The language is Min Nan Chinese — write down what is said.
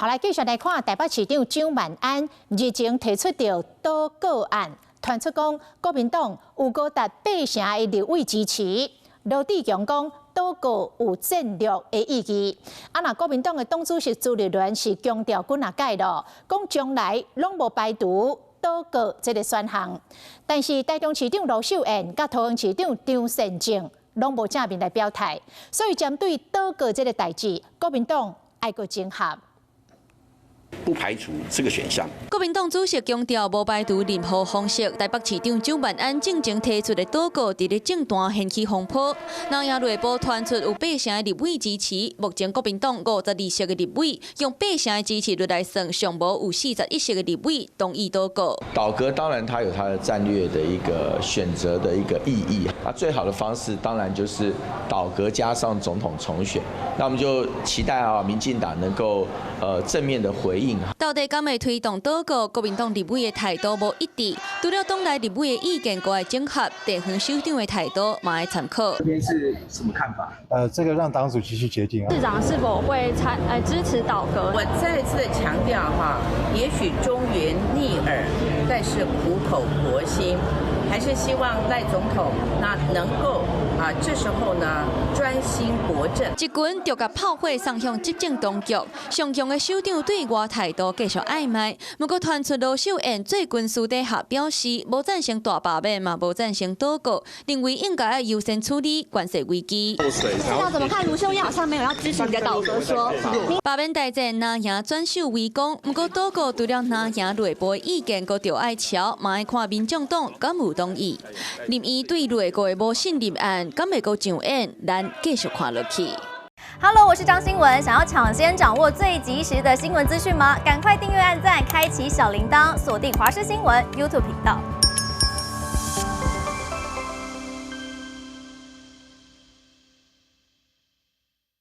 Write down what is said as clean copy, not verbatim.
好，來繼續來看台北市長蔣萬安日前提出著倒閣案，傳出講國民黨有高達八成的立委支持。羅智強講倒閣有戰略的意義。啊，若國民黨的黨主席朱立倫是強調幾若擺咯，講將來攏無排除倒閣這个選項。但是台中市長盧秀燕佮桃園市長張善政攏無正面來表態，所以針對倒閣這个代誌，國民黨愛閣整合。不排除這個選項。國民黨主席強調，無排除任何方式。台北市長蔣萬安進前提出的倒閣，佇咧政壇掀起風波。南亞內部傳出有八成的立委支持，目前國民黨52席的立委，用八成的支持率來算，上無有41席的立委同意倒閣。倒閣當然它有它的戰略的一個選擇的一個意義。那最好的方式當然就是倒閣加上總統重選。那我們就期待啊，民進黨能夠正面的回應。到底敢會推動倒閣？國民黨立委的態度無一致，除了黨內立委的意見閣愛整合，地方首長的態度嘛愛參考。這邊是什麼看法？這個讓黨主席去決定。市長是否會支持倒閣？我再次強調哈，也許忠言逆耳，但是苦口婆心，還是希望賴總統那能夠啊，這時候呢專心國政。一群著共炮火送向執政當局，上強的首長對外態度繼續曖昧。不過傳出盧秀燕最近私底下表示，無贊成大罷免嘛，無贊成倒閣，認為應該愛優先處理關稅危機。市長怎麼看？盧秀燕好像沒有要支持你的倒閣說。罷免大戰藍營轉守為攻，不過倒閣除了藍營內部的意見，閣著愛喬，嘛愛看民眾黨敢有同意。林伊對內閣的無信任案，敢會閣上演？咱繼續看落去。 Hello，我是張新聞。想要搶先掌握最及時的新聞資訊嗎？趕快訂閱、按讚、開啟小鈴鐺，鎖定華視新聞 YouTube 頻道。